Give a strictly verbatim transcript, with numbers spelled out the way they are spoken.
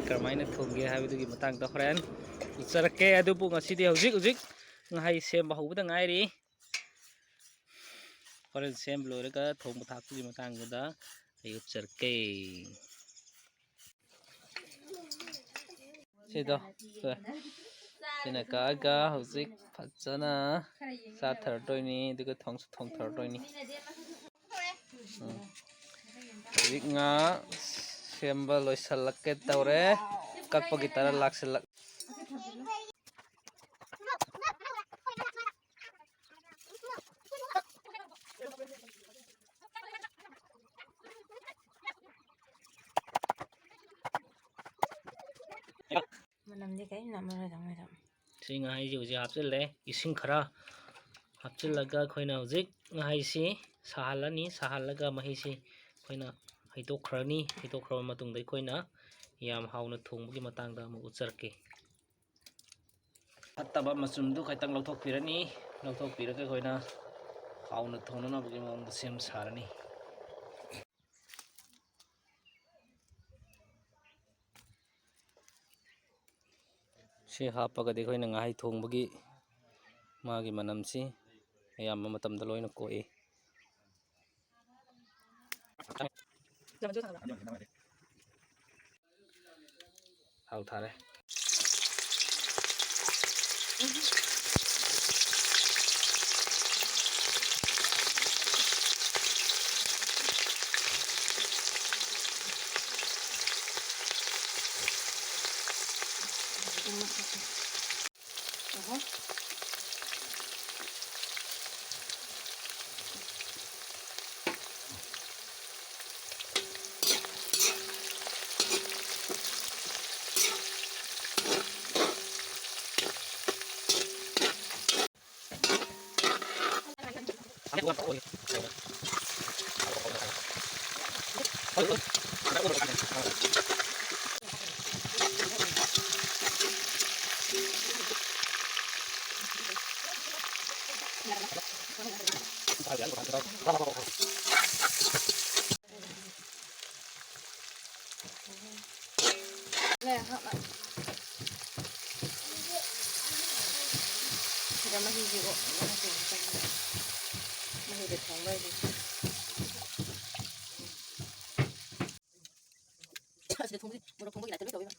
ꯀꯔꯝꯍꯥꯏꯅ ꯊꯣꯡꯒꯦ ꯍꯥꯏꯕꯗꯨꯒꯤ ꯃꯇꯥꯡꯗ ꯍꯣꯔꯦꯟ ꯎꯠꯆꯔꯛꯀꯦ꯫ ꯑꯗꯨꯕꯨ ꯉꯁꯤꯗꯤ ꯍꯧꯖꯤꯛ ꯍꯧꯖꯤꯛ ꯉꯥꯍꯩ ꯁꯦꯝꯕ ꯍꯧꯕꯗ ꯉꯥꯏꯔꯤ꯫ ꯍꯣꯔꯦꯟ ꯁꯦꯝꯕ ꯂꯣꯏꯔꯒ ꯊꯣꯡꯕ ꯊꯥꯛꯄꯒꯤ ꯃꯇꯥꯡꯗꯨꯗ ꯑꯩ ꯎꯠꯆꯔꯛꯀꯦ꯫ ꯁꯤꯗꯣ, ꯁꯦ꯫ ꯁꯤꯅ ꯀꯛꯑꯒ ꯍꯧꯖꯤꯛ ꯐꯖꯅ ꯆꯥꯊꯔꯗꯣꯏꯅꯤ, ꯑꯗꯨꯒ ꯊꯣꯡꯁꯨ ꯊꯣꯡꯊꯔꯗꯣꯏꯅꯤ꯫ ꯎꯝ꯫ ꯍꯧꯖꯤꯛ ꯉꯥ ꯁꯦꯝꯕ ꯂꯣꯏꯁꯤꯜꯂꯛꯀꯦ ꯇꯧꯔꯦ꯫ ꯀꯛꯄꯒꯤ ꯇꯔꯥ ꯂꯥꯛꯁꯤꯜꯂꯛ꯫ ꯃꯅꯝꯗꯤ ꯀꯔꯤꯝ ꯅꯝꯃꯔꯣꯏꯗꯧꯅꯤꯗ꯫ ꯁꯤ ꯉꯥꯍꯩꯁꯦ ꯍꯧꯖꯤꯛ ꯍꯥꯞꯆꯤꯜꯂꯦ꯫ ꯏꯁꯤꯡ ꯈꯔ ꯍꯥꯞꯆꯤꯜꯂꯒ ꯑꯩꯈꯣꯏꯅ ꯍꯧꯖꯤꯛ ꯉꯥꯍꯩꯁꯤ ꯁꯥꯍꯜꯂꯅꯤ꯫ ꯁꯥꯍꯜꯂꯒ ꯃꯍꯤꯁꯤ ꯑꯩꯈꯣꯏꯅ ꯍꯩꯗꯣꯛꯈ꯭ꯔꯅꯤ꯫ ꯍꯩꯗꯣꯛꯈ꯭ꯔꯕ ꯃꯇꯨꯡꯗ ꯑꯩꯈꯣꯏꯅ ꯌꯥꯝ ꯍꯥꯎꯅ ꯊꯣꯡꯕꯒꯤ ꯃꯇꯥꯡꯗ ꯑꯃꯨꯛ ꯎꯠꯆꯔꯛꯀꯦ꯫ ꯐꯠꯇꯕ ꯃꯆꯨꯝꯗꯨ ꯈꯤꯇꯪ ꯂꯧꯊꯣꯛꯄꯤꯔꯅꯤ꯫ ꯂꯧꯊꯣꯛꯄꯤꯔꯒ ꯑꯩꯈꯣꯏꯅ ꯍꯥꯎꯅ ꯊꯣꯡꯅꯅꯕꯒꯤ ꯃꯑꯣꯡꯗ ꯁꯦꯝ ꯁꯥꯔꯅꯤ꯫ ꯁꯤ ꯍꯥꯞꯄꯒꯗꯤ ꯑꯩꯈꯣꯏꯅ ꯉꯥꯍꯩ ꯊꯣꯡꯕꯒꯤ ꯃꯥꯒꯤ ꯃꯅꯝꯁꯤ ꯑꯌꯥꯝꯕ ꯃꯇꯝꯗ ꯂꯣꯏꯅ ꯀꯣꯛꯏ꯫ ꯊꯥꯎ ꯊꯥꯔꯦ꯫ ꯑꯁꯤꯗ ꯊꯣꯡꯕꯗꯤ ꯃꯣꯔꯣꯛ ꯊꯣꯡꯕꯒꯤ ꯂꯥꯏꯇ ꯂꯣꯏ ꯇꯧꯋꯦꯕ꯫